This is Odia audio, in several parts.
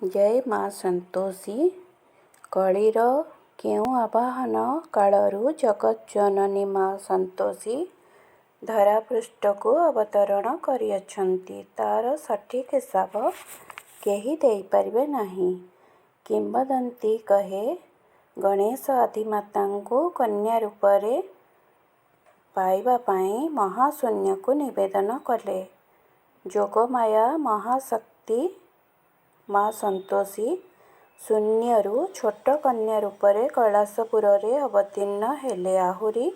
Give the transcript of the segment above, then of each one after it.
ଜୟ ମା ସନ୍ତୋଷୀ। କଳିର କେଉଁ ଆବାହନ କାଳରୁ ଜଗତଜନନୀ ମା ସନ୍ତୋଷୀ ଧରାପୃଷ୍ଠକୁ ଅବତରଣ କରିଅଛନ୍ତି, ତାର ସଠିକ୍ ହିସାବ କେହି ଦେଇପାରିବେ ନାହିଁ। କିମ୍ବଦନ୍ତୀ କହେ, ଗଣେଶ ଆଦିମାତାଙ୍କୁ କନ୍ୟା ରୂପରେ ପାଇବା ପାଇଁ ମହାଶୂନ୍ୟକୁ ନିବେଦନ କଲେ। ଯୋଗମାୟା ମହାଶକ୍ତି ମା ସନ୍ତୋଷୀ ଶୂନ୍ୟରୁ ଛୋଟ କନ୍ୟା ରୂପରେ କୈଳାସପୁରରେ ଅବତୀର୍ଣ୍ଣ ହେଲେ। ଆହୁରି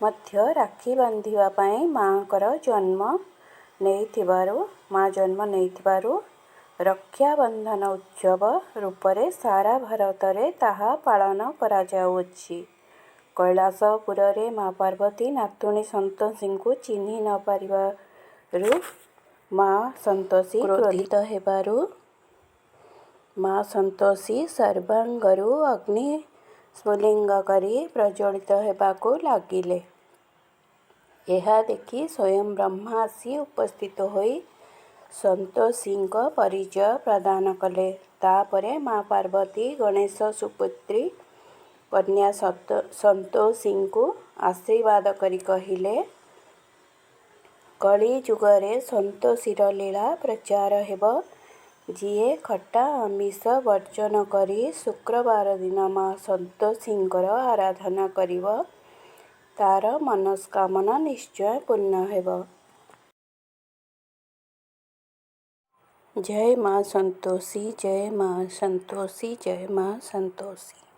ମଧ୍ୟ ରାକ୍ଷୀ ବାନ୍ଧିବା ପାଇଁ ମା'ଙ୍କର ଜନ୍ମ ନେଇଥିବାରୁ ମା ଜନ୍ମ ନେଇଥିବାରୁ ରକ୍ଷାବନ୍ଧନ ଉତ୍ସବ ରୂପରେ ସାରା ଭାରତରେ ତାହା ପାଳନ କରାଯାଉଅଛି। କୈଳାସପୁରରେ ମା ପାର୍ବତୀ ନାତୁଣୀ ସନ୍ତୋଷୀଙ୍କୁ ଚିହ୍ନି ନ ପାରିବାରୁ ମା ସନ୍ତୋଷୀ କ୍ରୋଧିତ ହେବାରୁ ମା ସନ୍ତୋଷୀ ସର୍ବାଙ୍ଗରୁ ଅଗ୍ନି ସ୍ଫୁଲିଙ୍ଗ କରି ପ୍ରଜ୍ୱଳିତ ହେବାକୁ ଲାଗିଲେ। ଏହା ଦେଖି ସ୍ୱୟଂ ବ୍ରହ୍ମା ଆସି ଉପସ୍ଥିତ ହୋଇ ସନ୍ତୋଷୀଙ୍କ ପରିଚୟ ପ୍ରଦାନ କଲେ। ତାପରେ ମା ପାର୍ବତୀ ଗଣେଶ ସୁପୁତ୍ରୀ କନ୍ୟା ସନ୍ତୋଷୀଙ୍କୁ ଆଶୀର୍ବାଦ କରି କହିଲେ, କଳିଯୁଗରେ ସନ୍ତୋଷୀର ଲୀଳା ପ୍ରଚାର ହେବ। ଯିଏ ଖଟା ଆମିଷ ବର୍ଜନ କରି ଶୁକ୍ରବାର ଦିନ ମା ସନ୍ତୋଷୀଙ୍କର ଆରାଧନା କରିବ, ତାର ମନସ୍କାମନା ନିଶ୍ଚୟ ପୂର୍ଣ୍ଣ ହେବ। ଜୟ ମା ସନ୍ତୋଷୀ, ଜୟ ମା ସନ୍ତୋଷୀ, ଜୟ ମା ସନ୍ତୋଷୀ।